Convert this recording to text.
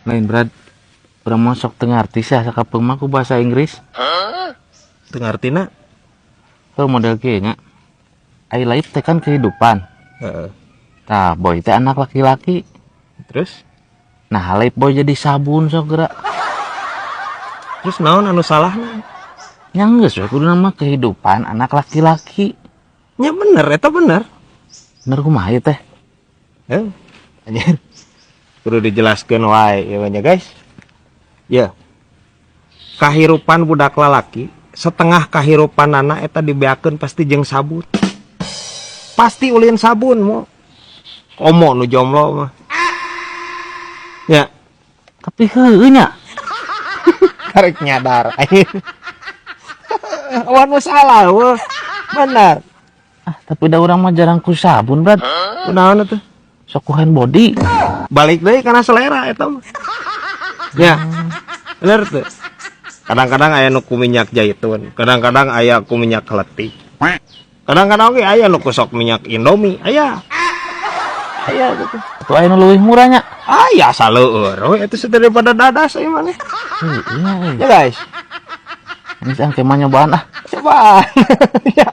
Lain, Brad. Urang mah sok teu ngarti sih sakapeung mah ku bahasa Inggris. Teu ngartina. Tuh model kieu nya. Ai life teh kan kehidupan. Heeh. Tah, boy teh anak laki-laki. Terus? Nah, Lifebuoy jadi sabun sok geura. Terus naon anu salahna? Nya geus we, kudu nama kehidupan anak laki-laki. Nya bener, eta bener. Bener kumaha ieu teh? Eh, anjir. Kudu dijelaskeun wae ieu mah nya, guys. Ya. Kahirupan budak lalaki, setengah kahirupanana eta dibeakeun pasti jeung sabun. Pasti ulin sabun mo. Komo nu jomblo mah. Ya, Tapi heueuh nya. Karek nyadar. Awan nu salah weh. Bener. Ah, tapi da urang mah jarang ku sabun, Brad. Kunaon atuh? Sok ku hand body. Balik deui kana selera eta mah. Ya. Bener tuh. Kadang-kadang aya nu ku minyak zaitun, kadang-kadang aya ku minyak kletik. Kadang-kadang oge aya nu ku sok minyak Indomie, aya. Aya gitu. Atuh aya nu leuwih murah nya. Aya saleueur we eta daripada dadas ieu maneh. Heueuh nya euy. Ya, guys. Geus, engke mah nyobaan ah. Coba. Ya.